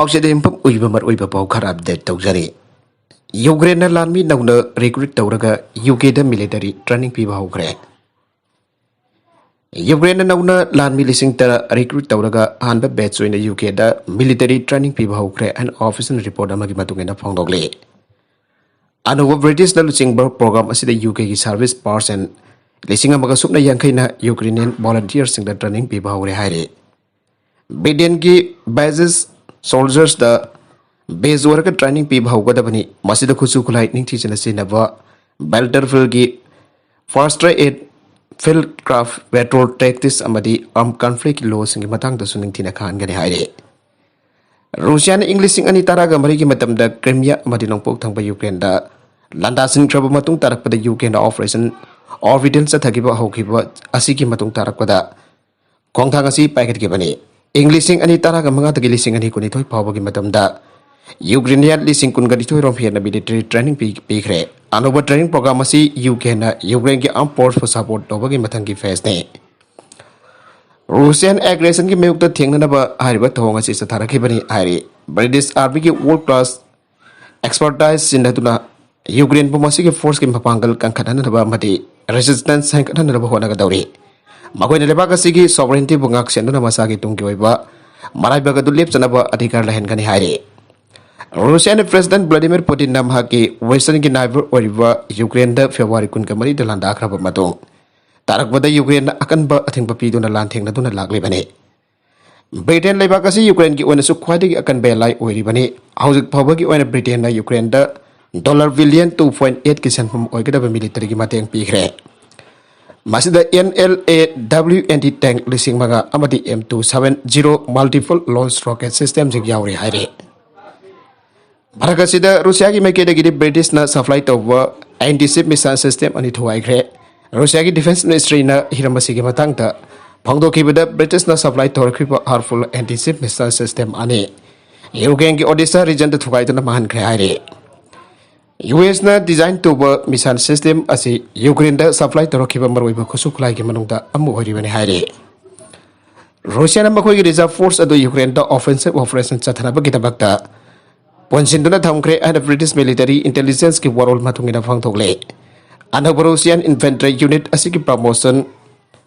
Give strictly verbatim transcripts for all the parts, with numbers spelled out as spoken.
ꯄꯥꯎꯆꯦꯗ ꯌꯨꯝꯐꯝ ꯑꯣꯏꯕ ꯃꯔꯨꯑꯣꯏꯕ ꯄꯥꯎ ꯈꯔ ꯑꯞꯗꯦꯠ ꯇꯧꯖꯔꯤ꯫ ꯌꯨꯀ꯭ꯔꯦꯟꯅ ꯂꯥꯟꯃꯤ ꯅꯧꯅ ꯔꯤꯀ꯭ꯔꯨꯠ ꯇꯧꯔꯒ ꯌꯨ ꯀꯦꯗ ꯃꯤꯂꯤꯇꯔꯤ ꯇ꯭ꯔꯦꯅꯤꯡ ꯄꯤꯕ ꯍꯧꯈ꯭ꯔꯦ꯫ ꯌꯨꯀ꯭ꯔꯦꯟꯅ ꯅꯧꯅ ꯂꯥꯟꯃꯤ ꯂꯤꯁꯤꯡ ꯇꯔꯥ ꯔꯤꯀ꯭ꯔꯨꯠ ꯇꯧꯔꯒ ꯑꯍꯥꯟꯕ ꯕꯦꯠꯆ ꯑꯣꯏꯅ ꯌꯨ ꯀꯦꯗ ꯃꯤꯂꯤꯇꯔꯤ ꯇ꯭ꯔꯦꯅꯤꯡ ꯄꯤꯕ ꯍꯧꯈ꯭ꯔꯦ ꯍꯥꯏꯅ ꯑꯣꯐꯤꯁꯤꯌꯦꯜ ꯔꯤꯄꯣꯔꯠ ꯑꯃꯒꯤ ꯃꯇꯨꯡ ꯏꯟꯅ ꯐꯣꯡꯗꯣꯛꯂꯤ꯫ ꯑꯅꯧꯕ ꯕ꯭ꯔꯤꯇꯤꯁꯅ ꯂꯨꯆꯤꯡꯕ ꯄ꯭ꯔꯣꯒ꯭ꯔꯥꯝ ꯑꯁꯤꯗ ꯌꯨ ꯀꯦꯒꯤ ꯁꯥꯔꯚꯤꯁ ꯄꯥꯔꯁꯟ ꯂꯤꯁꯤꯡ ꯑꯃꯒ ꯁꯨꯞꯅ ꯌꯥꯡꯈꯩꯅ ꯌꯨꯀ꯭ꯔꯦꯅꯤꯌꯟ ꯚꯣꯂꯟꯇꯤꯌꯔꯁꯤꯡꯗ ꯇ꯭ꯔꯦꯅꯤꯡ ꯄꯤꯕ ꯍꯧꯔꯦ ꯍꯥꯏꯔꯤ꯫ ꯕ꯭ꯔꯤꯇꯦꯟꯒꯤ ꯕꯦꯖꯦꯁ ꯁꯣꯜꯖꯔꯁꯇ ꯕꯦꯖ ꯑꯣꯏꯔꯒ ꯇ꯭ꯔꯦꯅꯤꯡ ꯄꯤꯕ ꯍꯧꯒꯗꯕꯅꯤ꯫ ꯃꯁꯤꯗ ꯈꯨꯠꯁꯨ ꯈꯨꯠꯂꯥꯏ ꯅꯤꯡꯊꯤꯖꯅ ꯁꯤꯖꯤꯟꯅꯕ, ꯕꯦꯇꯜꯐꯤꯜꯒꯤ ꯐꯥꯁꯇ꯭ꯔ ꯑꯦꯠ, ꯐꯤꯜꯗ ꯀ꯭ꯔꯥꯐ, ꯕꯦꯇꯜ ꯇꯦꯛꯇꯤꯛꯁ ꯑꯃꯗꯤ ꯑꯥꯔꯝ ꯀꯟꯐ꯭ꯂꯤꯛꯀꯤ ꯂꯣꯁꯤꯡꯒꯤ ꯃꯇꯥꯡꯗꯁꯨ ꯅꯤꯡꯊꯤꯅ ꯈꯪꯍꯟꯒꯅꯤ ꯍꯥꯏꯔꯤ꯫ ꯔꯨꯁꯤꯌꯥꯅ ꯏꯪ ꯂꯤꯁꯤꯡ ꯑꯅꯤ ꯇꯔꯥꯒ ꯃꯔꯤꯒꯤ ꯃꯇꯝꯗ ꯀ꯭ꯔꯤꯃꯤꯌꯥ ꯑꯃꯗꯤ ꯅꯣꯡꯄꯣꯛ ꯊꯪꯕ ꯌꯨꯀ꯭ꯔꯦꯟꯗ ꯂꯥꯟꯗꯥꯁꯤꯟꯈ꯭ꯔꯕ ꯃꯇꯨꯡ ꯇꯥꯔꯛꯄꯗ ꯌꯨꯀ꯭ꯔꯦꯟꯗ ꯑꯣꯄꯔꯦꯁꯟ ꯑꯣꯔꯕꯤꯇꯦꯜ ꯆꯠꯊꯈꯤꯕ ꯍꯧꯈꯤꯕ ꯑꯁꯤꯒꯤ ꯃꯇꯨꯡ ꯇꯥꯔꯛꯄꯗ ꯈꯣꯡꯊꯥꯡ ꯑꯁꯤ ꯄꯥꯏꯈꯠꯈꯤꯕꯅꯤ꯫ ꯏꯪ ꯂꯤꯁꯤꯡ ꯑꯅꯤ ꯇꯔꯥꯒ ꯃꯉꯥꯗꯒꯤ ꯂꯤꯁꯤꯡ ꯑꯅꯤ ꯀꯨꯟꯅꯤꯊꯣꯏ ꯐꯥꯎꯕꯒꯤ ꯃꯇꯝꯗ ꯌꯨꯀ꯭ꯔꯦꯅꯤꯌꯥꯟ ꯂꯤꯁꯤꯡ ꯀꯨꯟꯒ ꯅꯤꯊꯣꯏ ꯔꯣꯝ ꯍꯦꯟꯅ ꯃꯤꯂꯤꯇꯔꯤ ꯇ꯭ꯔꯦꯅꯤꯡ ꯄꯤ-, ꯄꯤꯈ꯭ꯔꯦ꯫ ꯑꯅꯧꯕ ꯇ꯭ꯔꯦꯅꯤꯡ ꯄ꯭ꯔꯣꯒ꯭ꯔꯥꯝ ꯑꯁꯤ ꯌꯨ ꯀꯦꯅ ꯌꯨꯀ꯭ꯔꯦꯟꯒꯤ ꯑꯥꯔꯝ ꯐꯣꯔꯁꯄꯨ ꯁꯄꯣꯔꯠ ꯇꯧꯕꯒꯤ ꯃꯊꯪꯒꯤ ꯐꯦꯖꯅꯤ꯫ ꯔꯨꯁꯤꯌꯥꯟ ꯑꯦꯒ꯭ꯔꯦꯁꯟꯒꯤ ꯃꯥꯌꯣꯛꯇ ꯊꯦꯡꯅꯅꯕ ꯍꯥꯏꯔꯤꯕ ꯊꯧꯑꯣꯡ ꯑꯁꯤ ꯆꯠꯊꯔꯛꯈꯤꯕꯅꯤ ꯍꯥꯏꯔꯤ꯫ ꯕ꯭ꯔꯤꯇꯤꯁ ꯑꯥꯔꯃꯤꯒꯤ ꯋꯥꯔꯜ ꯀ꯭ꯂꯥꯁ ꯑꯦꯛꯁꯄꯔꯇꯥꯏꯖ ꯁꯤꯖꯤꯟꯅꯗꯨꯅ ꯌꯨꯀ꯭ꯔꯦꯟꯕꯨ ꯃꯁꯤꯒꯤ ꯐꯣꯔꯁꯀꯤ ꯃꯄꯥꯡꯒꯜ ꯀꯟꯈꯠꯍꯟꯅꯕ ꯑꯃꯗꯤ ꯔꯦꯁꯤꯁꯇꯦꯟꯁ ꯍꯦꯟꯒꯠꯍꯟꯅꯕ ꯍꯣꯠꯅꯒꯗꯧꯔꯤ꯫ ꯃꯈꯣꯏꯅ ꯂꯩꯕꯥꯛ ꯑꯁꯤꯒꯤ ꯁꯣꯚꯔꯦꯟꯇꯤꯕꯨ ꯉꯥꯛ ꯁꯦꯟꯗꯨꯅ ꯃꯁꯥꯒꯤ ꯇꯨꯡꯒꯤ ꯑꯣꯏꯕ ꯃꯔꯥꯏꯕꯛ ꯑꯗꯨ ꯂꯦꯞꯆꯅꯕ ꯑꯙꯤꯀꯥꯔ ꯂꯩꯍꯟꯒꯅꯤ ꯍꯥꯏꯔꯤ꯫ ꯔꯨꯁꯤꯌꯥꯅ ꯄ꯭ꯔꯦꯁꯤꯗꯦꯟ ꯚ꯭ꯂꯥꯗꯤꯃꯤꯔ ꯄꯨꯇꯤꯟꯅ ꯃꯍꯥꯛꯀꯤ ꯋꯦꯁꯇꯔꯟꯒꯤ ꯅꯥꯏꯕꯔ ꯑꯣꯏꯔꯤꯕ ꯌꯨꯀ꯭ꯔꯦꯟꯗ ꯐꯦꯕ꯭ꯔꯨꯋꯥꯔꯤ ꯀꯨꯟꯒ ꯃꯔꯤꯗ ꯂꯥꯟꯗꯥꯈ꯭ꯔꯕ ꯃꯇꯨꯡ ꯇꯥꯔꯛꯄꯗ ꯌꯨꯀ꯭ꯔꯦꯟꯅ ꯑꯀꯟꯕ ꯑꯊꯤꯡꯕ ꯄꯤꯗꯨꯅ ꯂꯥꯟꯊꯦꯡꯅꯗꯨꯅ ꯂꯥꯛꯂꯤꯕꯅꯤ꯫ ꯕ꯭ꯔꯤꯇꯦꯟ ꯂꯩꯕꯥꯛ ꯑꯁꯤ ꯌꯨꯀ꯭ꯔꯦꯟꯒꯤ ꯑꯣꯏꯅꯁꯨ ꯈ꯭ꯋꯥꯏꯗꯒꯤ ꯑꯀꯟꯕ ꯑꯦꯂꯥꯏ ꯑꯣꯏꯔꯤꯕꯅꯤ꯫ ꯍꯧꯖꯤꯛ ꯐꯥꯎꯕꯒꯤ ꯑꯣꯏꯅ ꯕ꯭ꯔꯤꯇꯦꯟꯅ ꯌꯨꯀ꯭ꯔꯦꯟꯗ ꯗꯣꯂꯔ ꯕꯤꯂꯤꯌꯟ ꯇꯨ ꯄꯣꯏꯟ ꯑꯦꯠꯀꯤ ꯁꯦꯟꯐꯝ ꯑꯣꯏꯒꯗꯕ ꯃꯤꯂꯤꯇꯔꯤꯒꯤ ꯃꯇꯦꯡ ꯄꯤꯈ꯭ꯔꯦ꯫ ꯃꯁꯤꯗ N L A W anti tank ꯂꯤꯁꯤꯡ ꯃꯉꯥ ꯑꯃꯗꯤ M two seven zero multiple launch rocket ꯁꯤꯁꯇꯦꯝꯁꯤꯡ ꯌꯥꯎꯔꯤ ꯍꯥꯏꯔꯤ꯫ ꯃꯔꯛ ꯑꯁꯤꯗ ꯔꯨꯁꯤꯌꯥꯒꯤ ꯃꯥꯏꯀꯩꯗꯒꯤꯗꯤ ꯕ꯭ꯔꯤꯇꯤꯁꯅ ꯁꯄ꯭ꯂꯥꯏ ꯇꯧꯕ ꯑꯦꯟꯇꯤ ꯁꯤꯞ ꯃꯤꯁꯥꯏꯜ ꯁꯤꯁꯇꯦꯝ ꯑꯅꯤ ꯊꯨꯒꯥꯏꯈ꯭ꯔꯦ꯫ ꯔꯨꯁꯤꯌꯥꯒꯤ ꯗꯤꯐꯦꯟꯁ ꯃꯤꯅꯤꯁꯇ꯭ꯔꯤꯅ ꯍꯤꯔꯝ ꯑꯁꯤꯒꯤ ꯃꯇꯥꯡꯗ ꯐꯣꯡꯗꯣꯛꯈꯤꯕꯗ, ꯕ꯭ꯔꯤꯇꯤꯁꯅ ꯁꯄ꯭ꯂꯥꯏ ꯇꯧꯔꯛꯈꯤꯕ ꯍꯥꯔꯐꯨꯜ ꯑꯦꯟꯇꯤ ꯁꯤꯞ ꯃꯤꯁꯥꯏꯜ ꯁꯤꯁꯇꯦꯝ ꯑꯅꯤ ꯌꯨꯀ꯭ꯔꯦꯟꯒꯤ ꯑꯣꯗꯤꯁꯥ ꯔꯤꯖꯟꯗ ꯊꯨꯒꯥꯏꯗꯨꯅ ꯃꯥꯡꯍꯟꯈ꯭ꯔꯦ ꯍꯥꯏꯔꯤ꯫ ꯌꯨ ꯑꯦꯁꯅ ꯗꯤꯖꯥꯏꯟ ꯇꯧꯕ ꯃꯤꯁꯥꯏꯜ ꯁꯤꯁꯇꯦꯝ ꯑꯁꯤ ꯌꯨꯀ꯭ꯔꯦꯟꯗ ꯁꯄ꯭ꯂꯥꯏ ꯇꯧꯔꯛꯈꯤꯕ ꯃꯔꯨꯑꯣꯏꯕ ꯈꯨꯠꯁꯨ ꯈꯨꯠꯂꯥꯏꯒꯤ ꯃꯅꯨꯡꯗ ꯑꯃ ꯑꯣꯏꯔꯤꯕꯅꯤ ꯍꯥꯏꯔꯤ꯫ ꯔꯨꯁꯤꯌꯥꯅ ꯃꯈꯣꯏꯒꯤ reserve force ꯑꯗꯨ ꯌꯨꯀ꯭ꯔꯦꯟꯗ offensive operation ꯆꯠꯊꯅꯕꯒꯤꯗꯃꯛꯇ ꯄꯨꯟꯁꯤꯟꯗꯨꯅ ꯊꯝꯈ꯭ꯔꯦ ꯍꯥꯏꯅ British military intelligence ꯀꯤ ꯋꯥꯔꯣꯜ ꯃꯇꯨꯡ ꯏꯟꯅ ꯐꯣꯡꯗꯣꯛꯂꯦ꯫ ꯑꯅꯧꯕ Russian infantry unit ꯑꯁꯤꯒꯤ promotion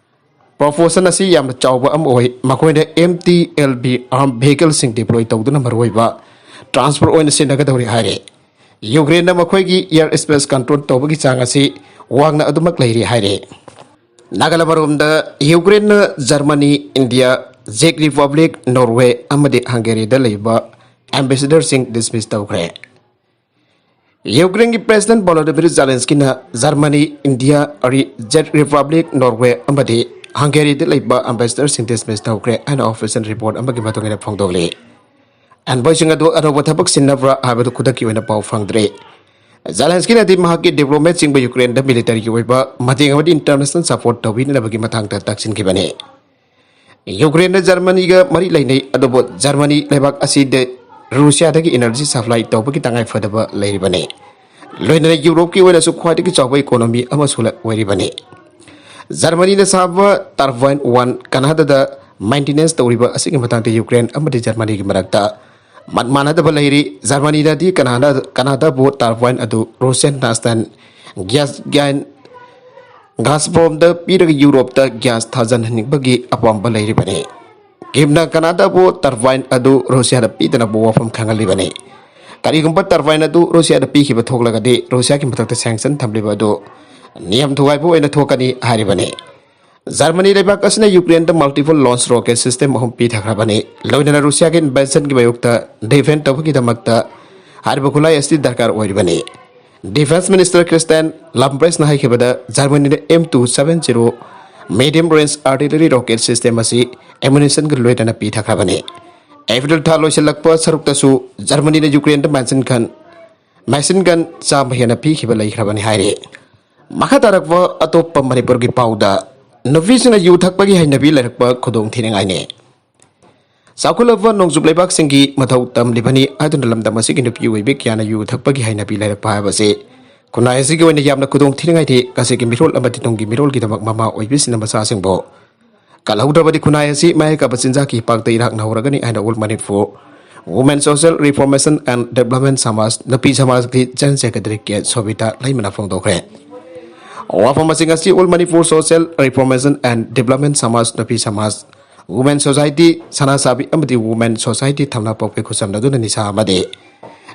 proportion ꯑꯁꯤ ꯌꯥꯝꯅ ꯆꯥꯎꯕ ꯑꯃ ꯑꯣꯏ꯫ ꯃꯈꯣꯏꯅ M T L B arm vehicle ꯁꯤꯡ deploy ꯇꯧꯗꯨꯅ ꯃꯔꯨꯑꯣꯏꯕ transfer ꯑꯣꯏꯅ ꯁꯤꯖꯤꯟꯅꯒꯗꯧꯔꯤ ꯍꯥꯏꯔꯦ꯫ ꯌꯨꯀ꯭ꯔꯦꯟꯅ ꯃꯈꯣꯏꯒꯤ air space control ꯇꯧꯕꯒꯤ ꯆꯥꯡ ꯑꯁꯤ ꯋꯥꯡꯅ ꯑꯗꯨꯃꯛ ꯂꯩꯔꯤ ꯍꯥꯏꯔꯦ꯫ ꯅꯥꯒꯥꯂꯦꯟ ꯃꯔꯣꯝꯗ ꯌꯨꯀ꯭ꯔꯦꯟꯅ ꯖꯔꯃꯅꯤ, ꯏꯟꯗꯤꯌꯥ, ꯖꯦꯛ ꯔꯤꯄꯕ꯭ꯂꯤꯛ, ꯅꯣꯔꯋꯦ ꯑꯃꯗꯤ ꯍꯪꯒꯦꯔꯤꯗ ꯂꯩꯕ ambassador ꯁꯤꯡ dismiss ꯇꯧꯈ꯭ꯔꯦ꯫ ꯌꯨꯀ꯭ꯔꯦꯟꯒꯤ President Volodymyr Zelenskyꯅ ꯖꯔꯃꯅꯤ, ꯏꯟꯗꯤꯌꯥ, ꯖꯦꯛ ꯔꯤꯄꯕ꯭ꯂꯤꯛ, ꯅꯣꯔꯋꯦ ꯑꯃꯗꯤ ꯍꯪꯒꯦꯔꯤꯗ ꯂꯩꯕ ambassador ꯁꯤꯡ dismiss ꯇꯧꯈ꯭ꯔꯦ ꯍꯥꯏꯅ official report ꯑꯃꯒꯤ ꯃꯇꯨꯡ ꯏꯟꯅ ꯐꯣꯡꯗꯣꯛꯂꯤ꯫ Envoy ꯁꯤꯡ ꯑꯗꯨ ꯑꯅꯧꯕ ꯊꯕꯛ ꯁꯤꯟꯅꯕ꯭ꯔꯥ ꯍꯥꯏꯕꯗꯨ ꯈꯨꯗꯛꯀꯤ ꯑꯣꯏꯅ ꯄꯥꯎ ꯐꯪꯗ꯭ꯔꯤ꯫ ꯖꯦꯂꯦꯟꯁꯀꯤꯅꯗꯤ ꯃꯍꯥꯛꯀꯤ diplomat ꯁꯤꯡꯕꯨ ꯌꯨꯀ꯭ꯔꯦꯟꯗ military ꯒꯤ ꯑꯣꯏꯕ ꯃꯇꯦꯡ ꯑꯃꯗꯤ international support ꯇꯧꯕꯤꯅꯅꯕꯒꯤ ꯃꯇꯥꯡꯗ ꯇꯛꯁꯤꯟꯈꯤꯕꯅꯤ꯫ ꯌꯨꯀ꯭ꯔꯦꯟꯅ ꯖꯔꯃꯅꯤꯒ ꯃꯔꯤ ꯂꯩꯅꯩ, ꯑꯗꯨꯕꯨ ꯖꯔꯃꯅꯤ ꯂꯩꯕꯥꯛ ꯑꯁꯤꯗ ꯔꯨꯁꯤꯌꯥꯗꯒꯤ energy supply ꯇꯧꯕꯒꯤ ꯇꯉꯥꯏ ꯐꯗꯕ ꯂꯩꯔꯤꯕꯅꯤ꯫ ꯂꯣꯏꯅꯅ ꯌꯨꯔꯣꯞꯀꯤ ꯑꯣꯏꯅꯁꯨ ꯈ꯭ꯋꯥꯏꯗꯒꯤ ꯆꯥꯎꯕ economy ꯑꯃꯁꯨ ꯑꯣꯏꯔꯤꯕꯅꯤ꯫ ꯖꯔꯃꯅꯤꯅ ꯁꯥꯕ turbine one ꯀꯅꯥꯗꯥꯗ maintenance ꯇꯧꯔꯤꯕ ꯑꯁꯤꯒꯤ ꯃꯇꯥꯡꯗ ꯌꯨꯀ꯭ꯔꯦꯟ ꯑꯃꯗꯤ ꯖꯔꯃꯅꯤꯒꯤ ꯃꯔꯛꯇ ꯃꯠ ꯃꯥꯟꯅꯗꯕ ꯂꯩꯔꯤ꯫ ꯖꯔꯃꯅꯤꯅꯗꯤ ꯀꯅꯥꯗꯥ, ꯀꯅꯥꯗꯥꯕꯨ turbine ꯑꯗꯨ Russian national gas giant Gazpromꯗ ꯄꯤꯔꯒ ꯌꯨꯔꯣꯞꯇ gas ꯊꯥꯖꯤꯟꯍꯟꯅꯤꯡꯕꯒꯤ ꯑꯄꯥꯝꯕ ꯂꯩꯔꯤꯕꯅꯤ꯫ ꯀꯤꯝꯅ ꯀꯅꯥꯗꯥꯕꯨ turbine ꯑꯗꯨ ꯔꯨꯁꯤꯌꯥꯗ ꯄꯤꯗꯅꯕ ꯋꯥꯐꯝ ꯈꯪꯍꯜꯂꯤꯕꯅꯤ꯫ ꯀꯔꯤꯒꯨꯝꯕ turbine ꯑꯗꯨ ꯔꯨꯁꯤꯌꯥꯗ ꯄꯤꯈꯤꯕ ꯊꯣꯛꯂꯒꯗꯤ ꯔꯨꯁꯤꯌꯥꯒꯤ ꯃꯊꯛꯇ sanction ꯊꯝꯂꯤꯕ ꯑꯗꯨ ꯅꯤꯌꯝ ꯊꯨꯒꯥꯏꯕ ꯑꯣꯏꯅ ꯊꯣꯛꯀꯅꯤ ꯍꯥꯏꯔꯤꯕꯅꯤ꯫ ꯖꯔꯃꯅꯤ ꯂꯩꯕꯥꯛ ꯑꯁꯤꯅ ꯌꯨꯀ꯭ꯔꯦꯟꯗ multiple launch rocket system ꯑꯍꯨꯝ ꯄꯤꯊꯈ꯭ꯔꯕꯅꯤ꯫ ꯂꯣꯏꯅꯅ ꯔꯨꯁꯤꯌꯥꯒꯤ invasion ꯒꯤ ꯃꯥꯌꯣꯛꯇ defend ꯇꯧꯕꯒꯤꯗꯃꯛꯇ ꯍꯥꯏꯔꯤꯕ ꯈꯨꯠꯂꯥꯏ ꯑꯁꯤ ꯗꯔꯀꯥꯔ ꯑꯣꯏꯔꯤꯕꯅꯤ꯫ Defence Minister Christian Lambrechtꯅ ꯍꯥꯏꯈꯤꯕꯗ, ꯖꯔꯃꯅꯤꯅ M two seven zero medium range artillery rocket system ꯑꯁꯤ ammunition ꯒ ꯂꯣꯏꯅꯅ ꯄꯤꯊꯈ꯭ꯔꯕꯅꯤ꯫ April ꯊꯥ ꯂꯣꯏꯁꯤꯜꯂꯛꯄ ꯁꯔꯨꯛꯇꯁꯨ ꯖꯔꯃꯅꯤꯅ ꯌꯨꯀ꯭ꯔꯦꯟꯗ machine gun, machine gun ꯆꯥꯝꯃ ꯍꯦꯟꯅ ꯄꯤꯈꯤꯕ ꯂꯩꯈ꯭ꯔꯕꯅꯤ ꯍꯥꯏꯔꯤ꯫ ꯃꯈꯥ ꯇꯥꯔꯛꯄ ꯑꯇꯣꯞꯄ ꯃꯅꯤꯄꯨꯔꯒꯤ ꯄꯥꯎꯗ, ꯅꯨꯄꯤꯁꯤꯡꯅ ꯌꯨ ꯊꯛꯄꯒꯤ ꯍꯩꯅꯕꯤ ꯂꯩꯔꯛꯄ ꯈꯨꯗꯣꯡ ꯊꯤꯅꯤꯡꯉꯥꯏꯅꯤ꯫ ꯆꯥꯎꯈꯠꯂꯕ ꯅꯣꯡꯆꯨꯞ ꯂꯩꯕꯥꯛꯁꯤꯡꯒꯤ ꯃꯊꯧ ꯇꯝꯂꯤꯕꯅꯤ ꯍꯥꯏꯗꯨꯅ ꯂꯝꯗꯝ ꯑꯁꯤꯒꯤ ꯅꯨꯄꯤ ꯑꯣꯏꯕꯤ ꯀꯌꯥꯅ ꯌꯨ ꯊꯛꯄꯒꯤ ꯍꯩꯅꯕꯤ ꯂꯩꯔꯛꯄ ꯍꯥꯏꯕꯁꯤ ꯈꯨꯟꯅꯥꯏ ꯑꯁꯤꯒꯤ ꯑꯣꯏꯅ ꯌꯥꯝꯅ ꯈꯨꯗꯣꯡ ꯊꯤꯅꯤꯡꯉꯥꯏ ꯊꯤ꯫ ꯉꯁꯤꯒꯤ ꯃꯤꯔꯣꯜ ꯑꯃꯗꯤ ꯇꯨꯡꯒꯤ ꯃꯤꯔꯣꯜꯒꯤꯗꯃꯛ ꯃꯃꯥ ꯑꯣꯏꯕꯤꯁꯤꯡꯅ ꯃꯆꯥꯁꯤꯡꯕꯨ ꯀꯜꯍꯧꯗ꯭ꯔꯕꯗꯤ ꯈꯨꯟꯅꯥꯏ ꯑꯁꯤ ꯃꯍꯩ ꯀꯥꯕ ꯆꯤꯟꯖꯥꯛꯀꯤ ꯏꯄꯥꯛꯇ ꯏꯔꯥꯛꯅꯍꯧꯔꯒꯅꯤ ꯍꯥꯏꯅ All Manipur Women Social Reformation and Development Samaj ꯅꯨꯄꯤ ꯁꯃꯥꯖꯀꯤ General Secretary ꯀꯦ ꯁꯣꯕꯤꯇꯥ ꯂꯩꯃꯅ ꯐꯣꯡꯗꯣꯛꯈ꯭ꯔꯦ꯫ ꯋꯥꯐꯝ ꯑꯁꯤ ꯉꯁꯤ All Manipur Social Reformation and Development Samaj ꯅꯨꯄꯤ ꯁꯃꯥꯖ, Women Society ꯁꯅꯥꯁꯥꯕꯤ ꯑꯃꯗꯤ Women Society ꯊꯝꯅꯥꯄꯣꯛꯄꯤ ꯈꯨꯠꯁꯝꯅꯗꯨꯅ ꯅꯤꯁꯥ ꯑꯃꯗꯤ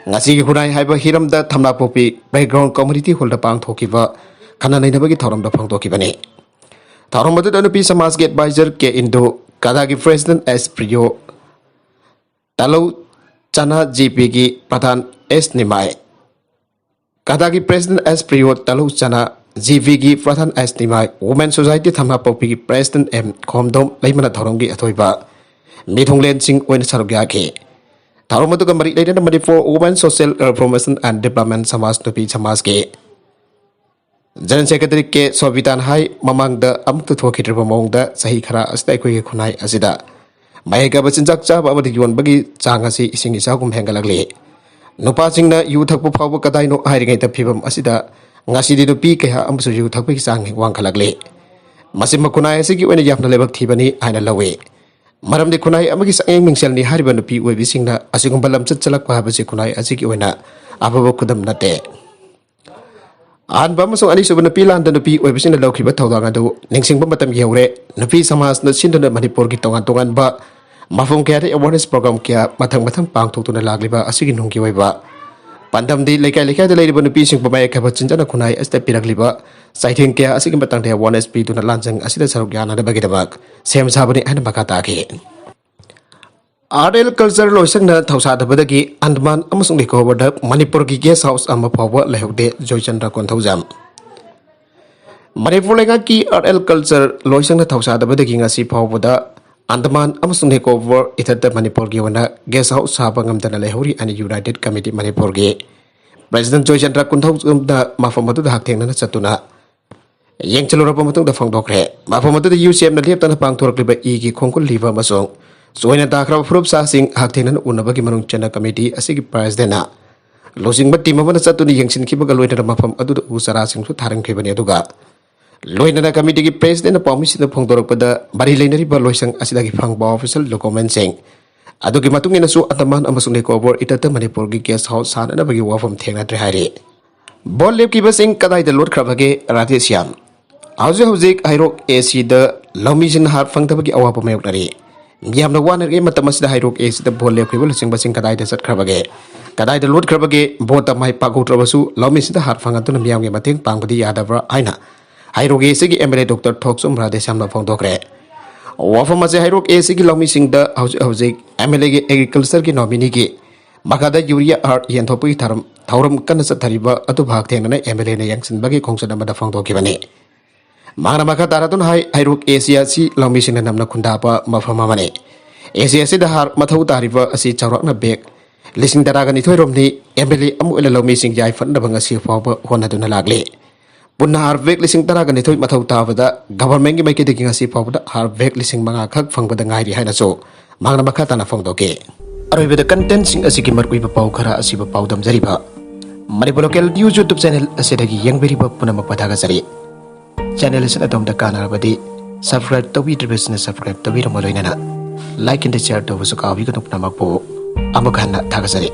ꯉꯁꯤꯒꯤ ꯈꯨꯟꯅꯥꯏ ꯍꯥꯏꯕ ꯍꯤꯔꯝꯗ ꯊꯝꯅꯥꯄꯣꯛꯄꯤ Playground Community Hallꯗ ꯄꯥꯡꯊꯣꯛꯈꯤꯕ ꯈꯟꯅ ꯅꯩꯅꯕꯒꯤ ꯊꯧꯔꯝꯗ ꯐꯣꯡꯗꯣꯛꯈꯤꯕꯅꯤ꯫ ꯊꯧꯔꯝ ꯑꯗꯨꯗ ꯅꯨꯄꯤ ꯁꯃꯥꯖꯀꯤ advisor ꯀꯦ ꯏꯟꯗꯨ, ꯀꯗꯥꯒꯤ President ꯑꯦꯁ ꯄ꯭ꯔꯤꯌꯣ, ꯇꯥꯂꯧ ꯆꯅꯥ ꯖꯤ ꯄꯤꯒꯤ ꯄ꯭ꯔꯙꯥꯟ ꯑꯦꯁ ꯅꯤꯃꯥꯏ, ꯀꯗꯥꯒꯤ President ꯑꯦꯁ ꯄ꯭ꯔꯤꯌꯣ, ꯇꯥꯂꯧ ꯆꯅꯥ ꯖꯤ ꯄꯤꯒꯤ ꯄ꯭ꯔꯙꯥꯟ ꯑꯦꯁ ꯅꯤꯃꯥꯏ, Women Society ꯊꯝꯅꯥꯄꯣꯛꯄꯤꯒꯤ President ꯑꯦꯝ ꯈꯣꯝꯗꯣꯝ ꯂꯩꯃꯅ ꯊꯧꯔꯝꯒꯤ ꯑꯊꯣꯏꯕ ꯃꯤꯊꯨꯡꯂꯦꯟꯁꯤꯡ ꯑꯣꯏꯅ ꯁꯔꯨꯛ ꯌꯥꯈꯤ꯫ ꯊꯧꯔꯝ ꯑꯗꯨꯒ ꯃꯔꯤ ꯂꯩꯅꯅ Manipur Women Social Reformation and Development ꯁꯃꯥꯖ ꯅꯨꯄꯤ ꯁꯃꯥꯖꯀꯤ General Secretary ꯀꯦ ꯁꯣꯕꯤꯇꯥꯅ ꯍꯥꯏ, ꯃꯃꯥꯡꯗ ꯑꯃꯨꯛꯇ ꯊꯣꯛꯈꯤꯗ꯭ꯔꯤꯕ ꯃꯑꯣꯡꯗ ꯆꯍꯤ ꯈꯔ ꯑꯁꯤꯗ ꯑꯩꯈꯣꯏꯒꯤ ꯈꯨꯟꯅꯥꯏ ꯑꯁꯤꯗ ꯃꯍꯩ ꯀꯥꯕ ꯆꯤꯟꯖꯥꯛ ꯆꯥꯕ ꯑꯃꯗꯤ ꯌꯣꯟꯕꯒꯤ ꯆꯥꯡ ꯑꯁꯤ ꯏꯁꯤꯡ ꯏꯆꯥꯎꯒꯨꯝ ꯍꯦꯟꯒꯠꯂꯛꯂꯤ꯫ ꯅꯨꯄꯥꯁꯤꯡꯅ ꯌꯨ ꯊꯛꯄ ꯐꯥꯎꯕ ꯀꯗꯥꯏꯅꯣ ꯍꯥꯏꯔꯤꯉꯩꯗ ꯐꯤꯕꯝ ꯑꯁꯤꯗ ꯉꯁꯤꯗꯤ ꯅꯨꯄꯤ ꯀꯌꯥ ꯑꯃꯁꯨ ꯌꯨ ꯊꯛꯄꯒꯤ ꯆꯥꯡ ꯋꯥꯡꯈꯠꯂꯛꯂꯤ꯫ ꯃꯁꯤ ꯈꯨꯟꯅꯥꯏ ꯑꯁꯤꯒꯤ ꯑꯣꯏꯅ ꯌꯥꯝꯅ ꯂꯥꯏꯕꯛ ꯊꯤꯕꯅꯤ ꯍꯥꯏꯅ ꯂꯧꯏ꯫ ꯃꯔꯝꯗꯤ ꯈꯨꯟꯅꯥꯏ ꯑꯃꯒꯤ ꯆꯥꯛꯌꯦꯡ ꯃꯤꯡꯁꯦꯜꯅꯤ ꯍꯥꯏꯔꯤꯕ ꯅꯨꯄꯤ ꯑꯣꯏꯕꯤꯁꯤꯡꯅ ꯑꯁꯤꯒꯨꯝꯕ ꯂꯝꯆꯠ ꯆꯠꯂꯛꯄ ꯍꯥꯏꯕꯁꯤ ꯈꯨꯟꯅꯥꯏ ꯑꯁꯤꯒꯤ ꯑꯣꯏꯅ ꯑꯐꯕ ꯈꯨꯗꯝ ꯅꯠꯇꯦ꯫ ꯑꯍꯥꯟꯕ ꯑꯃꯁꯨꯡ ꯑꯅꯤꯁꯨꯕ ꯅꯨꯄꯤ ꯂꯥꯟꯗ ꯅꯨꯄꯤ ꯑꯣꯏꯕꯁꯤꯡꯅ ꯂꯧꯈꯤꯕ ꯊꯧꯗꯥꯡ ꯑꯗꯨ ꯅꯤꯡꯁꯤꯡꯕ ꯃꯇꯝ ꯌꯧꯔꯦ꯫ ꯅꯨꯄꯤ ꯁꯃꯥꯖꯅ ꯁꯤꯟꯗꯨꯅ ꯃꯅꯤꯄꯨꯔꯒꯤ ꯇꯣꯉꯥꯟ ꯇꯣꯉꯥꯟꯕ ꯃꯐꯝ ꯀꯌꯥꯗ awareness program ꯀꯌꯥ ꯃꯊꯪ ꯃꯊꯪ ꯄꯥꯡꯊꯣꯛꯇꯨꯅ ꯂꯥꯛꯂꯤꯕ ꯑꯁꯤꯒꯤ ꯅꯨꯡꯒꯤ ꯑꯣꯏꯕ ꯄꯥꯟꯗꯝꯗꯤ ꯂꯩꯀꯥꯏ ꯂꯩꯀꯥꯏꯗ ꯂꯩꯔꯤꯕ ꯅꯨꯄꯤꯁꯤꯡꯕꯨ ꯃꯌꯥꯏ ꯈꯥꯏꯕ ꯆꯤꯟꯖꯅ ꯈꯨꯟꯅꯥꯏ ꯑꯁꯤꯗ ꯄꯤꯔꯛꯂꯤꯕ ꯆꯩꯊꯦꯡ ꯀꯌꯥ ꯑꯁꯤꯒꯤ ꯃꯇꯥꯡꯗ awareness ꯄꯤꯗꯨꯅ ꯂꯥꯟꯖꯪ ꯑꯁꯤꯗ ꯁꯔꯨꯛ ꯌꯥꯅꯅꯕꯒꯤꯗꯃꯛ ꯁꯦꯝ ꯁꯥꯕꯅꯤ ꯍꯥꯏꯅ ꯃꯈꯥ ꯇꯥꯈꯤ꯫ Art and Culture ꯂꯣꯏꯁꯪꯅ ꯊꯧꯁꯥꯗꯕꯗꯒꯤ ꯑꯟꯗꯃꯥꯟ ꯑꯃꯁꯨꯡ ꯅꯤꯀꯣꯕꯔꯗ ꯃꯅꯤꯄꯨꯔꯒꯤ guest house ꯑꯃ ꯐꯥꯎꯕ ꯂꯩꯍꯧꯗꯦ, ꯖꯣꯏꯆꯟꯗ꯭ꯔ ꯀꯣꯟꯊꯧꯖꯝ꯫ ꯃꯅꯤꯄꯨꯔ ꯂꯩꯉꯥꯛꯀꯤ Art and Culture ꯂꯣꯏꯁꯪꯅ ꯊꯧꯁꯥꯗꯕꯗꯒꯤ ꯉꯁꯤ ꯐꯥꯎꯕꯗ ꯑꯟꯗꯃꯥꯟ ꯑꯃꯁꯨꯡ ꯅꯤꯀꯣꯕꯔ ꯏꯊꯠꯇ ꯃꯅꯤꯄꯨꯔꯒꯤ ꯑꯣꯏꯅ guest house ꯁꯥꯕ ꯉꯝꯗꯅ ꯂꯩꯍꯧꯔꯤ ꯍꯥꯏꯅ United Committee ꯃꯅꯤꯄꯨꯔꯒꯤ President ꯖꯣꯏꯆꯟꯗ꯭ꯔ ꯀꯣꯟꯊꯧꯖꯝꯅ ꯃꯐꯝ ꯑꯗꯨꯗ ꯍꯛꯊꯦꯡꯅꯅ ꯆꯠꯇꯨꯅ ꯌꯦꯡꯁꯤꯜꯂꯨꯔꯕ ꯃꯇꯨꯡꯗ ꯐꯣꯡꯗꯣꯛꯈ꯭ꯔꯦ꯫ ꯃꯐꯝ ꯑꯗꯨꯗ UCMꯅ ꯂꯦꯞꯇꯅ ꯄꯥꯡꯊꯣꯔꯛꯂꯤꯕ ꯏꯒꯤ ꯈꯣꯡꯒꯨꯜ ꯂꯤꯕ ꯑꯃꯁꯨꯡ ꯆꯣꯏꯅ ꯇꯥꯈ꯭ꯔꯕ ꯐꯨꯔꯨꯞ ꯆꯥꯁꯤꯡ ꯍꯛꯊꯦꯡꯅꯅ ꯎꯅꯕꯒꯤ ꯃꯅꯨꯡ ꯆꯟꯅ committee ꯑꯁꯤꯒꯤ Presidentꯅ ꯂꯨꯆꯤꯡꯕ team ꯑꯃꯅ ꯆꯠꯇꯨꯅ ꯌꯦꯡꯁꯤꯟꯈꯤꯕꯒ ꯂꯣꯏꯅꯅ ꯃꯐꯝ ꯑꯗꯨꯗ ꯎ ꯆꯥꯔꯥꯁꯤꯡꯁꯨ ꯊꯥꯔꯝꯈꯤꯕꯅꯤ꯫ ꯑꯗꯨꯒ ꯂꯣꯏꯅꯅ ꯀꯃꯤꯇꯤꯒꯤ ꯄ꯭ꯔꯦꯁꯤꯗꯦꯟꯅ ꯄꯥꯎꯃꯤꯁꯤꯡꯗ ꯐꯣꯡꯗꯣꯔꯛꯄꯗ, ꯃꯔꯤ ꯂꯩꯅꯔꯤꯕ ꯂꯣꯏꯁꯪ ꯑꯁꯤꯗꯒꯤ ꯐꯪꯕ ꯑꯣꯐꯤꯁꯤꯌꯦꯜ ꯗꯣꯀꯨꯃꯦꯟꯁꯤꯡ ꯑꯗꯨꯒꯤ ꯃꯇꯨꯡ ꯏꯟꯅꯁꯨ ꯑꯟꯗꯃꯥꯟ ꯑꯃꯁꯨꯡ ꯅꯤꯀꯣꯕꯔ ꯏꯇꯠꯇ ꯃꯅꯤꯄꯨꯔꯒꯤ ꯒꯦꯁ ꯍꯥꯎꯁ ꯁꯥꯅꯅꯕꯒꯤ ꯋꯥꯐꯝ ꯊꯦꯡꯅꯗ꯭ꯔꯦ ꯍꯥꯏꯔꯤ꯫ ꯚꯣꯠ ꯂꯦꯞꯈꯤꯕꯁꯤꯡ ꯀꯗꯥꯏꯗ ꯂꯣꯠꯈ꯭ꯔꯕꯒꯦ? ꯔꯥꯙꯦꯁ꯭ꯌꯥꯝ꯫ ꯍꯧꯖꯤꯛ ꯍꯧꯖꯤꯛ ꯍꯩꯔꯣꯛ ꯑꯦ ꯁꯤꯗ ꯂꯧꯃꯤꯁꯤꯡꯅ ꯍꯥꯔ ꯐꯪꯗꯕꯒꯤ ꯑꯋꯥꯕ ꯃꯥꯌꯣꯛꯅꯔꯤ꯫ ꯃꯤꯌꯥꯝꯅ ꯋꯥꯅꯔꯤꯉꯩ ꯃꯇꯝ ꯑꯁꯤꯗ ꯍꯩꯔꯣꯛ ꯑꯦ ꯁꯤꯗ ꯚꯣꯠ ꯂꯦꯞꯈꯤꯕ ꯂꯨꯆꯤꯡꯕꯁꯤꯡ ꯀꯗꯥꯏꯗ ꯆꯠꯈ꯭ꯔꯕꯒꯦ? ꯀꯗꯥꯏꯗ ꯂꯣꯠꯈ꯭ꯔꯕꯒꯦ? ꯚꯣꯠꯇ ꯃꯥꯏ ꯄꯥꯛꯍꯧꯗ꯭ꯔꯕꯁꯨ ꯂꯧꯃꯤꯁꯤꯡꯗ ꯍꯥꯔ ꯐꯪꯍꯟꯗꯨꯅ ꯃꯤꯌꯥꯝꯒꯤ ꯃꯇꯦꯡ ꯄꯥꯡꯕꯗꯤ ꯌꯥꯗꯕ꯭ꯔꯥ ꯍꯥꯏꯅ ꯍꯩꯔꯣꯛ ꯑꯦ ꯁꯤꯒꯤ ꯑꯦꯝ ꯑꯦꯜ ꯑꯦ ꯗꯣꯛꯇꯔ ꯊꯣꯛꯆꯣꯝ ꯔꯥꯙꯦꯁ꯭ꯌꯥꯝꯅ ꯐꯣꯡꯗꯣꯛꯈ꯭ꯔꯦ꯫ ꯋꯥꯐꯝ ꯑꯁꯤ ꯍꯩꯔꯣꯛ ꯑꯦ ꯁꯤꯒꯤ ꯂꯧꯃꯤꯁꯤꯡꯗ ꯍꯧꯖꯤꯛ ꯍꯧꯖꯤꯛ ꯑꯦꯝ ꯑꯦꯜ ꯑꯦꯒꯤ ꯑꯦꯒ꯭ꯔꯤꯀꯜꯆꯔꯒꯤ ꯅꯣꯃꯤꯅꯤꯒꯤ ꯃꯈꯥꯗ ꯌꯨꯔꯤꯌꯥ ꯍꯥꯔ ꯌꯦꯟꯊꯣꯛꯄꯒꯤ ꯊꯧꯔꯝ ꯊꯧꯔꯝ ꯀꯟꯅ ꯆꯠꯊꯔꯤꯕ ꯑꯗꯨꯕꯨ ꯍꯛꯊꯦꯡꯅꯅ ꯑꯦꯝ ꯑꯦꯜ ꯑꯦꯅ ꯌꯦꯡꯁꯤꯟꯕꯒꯤ ꯈꯣꯡꯆꯠ ꯑꯃꯗ ꯐꯣꯡꯗꯣꯛꯈꯤꯕꯅꯤ꯫ ꯃꯍꯥꯛꯅ ꯃꯈꯥ ꯇꯥꯔꯗꯨꯅ ꯍꯥꯏ, ꯍꯩꯔꯣꯛ ꯑꯦ ꯁꯤ ꯑꯁꯤ ꯂꯧꯃꯤꯁꯤꯡꯅ ꯅꯝꯅ ꯈꯨꯟꯗꯥꯕ ꯃꯐꯝ ꯑꯃꯅꯤ꯫ ꯑꯦ ꯁꯤ ꯑꯁꯤꯗ ꯍꯥꯔ ꯃꯊꯧ ꯇꯥꯔꯤꯕ ꯑꯁꯤ ꯆꯥꯎꯔꯥꯛꯅ ꯕꯦꯒ ꯂꯤꯁꯤꯡ ꯇꯔꯥꯒ ꯅꯤꯊꯣꯏ ꯔꯣꯝꯅꯤ꯫ ꯑꯦꯝ ꯑꯦꯜ ꯑꯦ ꯑꯃ ꯑꯣꯏꯅ ꯂꯧꯃꯤꯁꯤꯡ ꯌꯥꯏꯐꯅꯕ ꯉꯁꯤ ꯐꯥꯎꯕ ꯍꯣꯠꯅꯗꯨꯅ ꯂꯥꯛꯂꯤ꯫ ꯄꯨꯟꯅ ꯍꯥꯔ ꯕꯦꯒ ꯂꯤꯁꯤꯡ ꯇꯔꯥꯒ ꯅꯤꯊꯣꯏ ꯃꯊꯧ ꯇꯥꯕꯗ ꯒꯚꯔꯟꯃꯦꯟꯒꯤ ꯃꯥꯏꯀꯩꯗꯒꯤ ꯉꯁꯤ ꯐꯥꯎꯕꯗ ꯍꯥꯔ ꯕꯦꯒ ꯂꯤꯁꯤꯡ ꯃꯉꯥ ꯈꯛ ꯐꯪꯕꯗ ꯉꯥꯏꯔꯤ ꯍꯥꯏꯅꯁꯨ ꯃꯍꯥꯛꯅ ꯃꯈꯥ ꯇꯥꯅ ꯐꯣꯡꯗꯣꯛꯈꯤ꯫ ꯑꯔꯣꯏꯕꯗ ꯀꯟꯇꯦꯟꯁꯤꯡ ꯑꯁꯤꯒꯤ ꯃꯔꯨꯑꯣꯏꯕ ꯄꯥꯎ ꯈꯔ ꯑꯁꯤꯕꯨ ꯄꯥꯎꯗꯝꯖꯔꯤꯕ Manipur local news YouTube channel ꯑꯁꯤꯗꯒꯤ ꯌꯦꯡꯕꯤꯔꯤꯕ ꯄꯨꯝꯅꯃꯛꯄꯨ ꯊꯥꯒꯠꯆꯔꯤ꯫ ꯆꯦꯅꯦꯜ ꯑꯁꯤꯅ ꯑꯗꯣꯝꯗ ꯀꯥꯟꯅꯔꯕꯗꯤ ꯁꯕꯁꯀ꯭ꯔꯥꯏꯕ ꯇꯧꯕꯤꯗ꯭ꯔꯤꯕꯁꯤꯡꯅ ꯁꯕꯁꯀ꯭ꯔꯥꯏꯕ ꯇꯧꯕꯤꯔꯝꯕ ꯂꯣꯏꯅꯅ ꯂꯥꯏꯛ ꯑꯦꯟ ꯁꯤꯌꯔ ꯇꯧꯕꯁꯨ ꯀꯥꯎꯕꯤꯒꯅꯨ꯫ ꯄꯨꯝꯅꯃꯛꯄꯨ ꯑꯃꯨꯛ ꯍꯟꯅ ꯊꯥꯒꯠꯆꯔꯤ꯫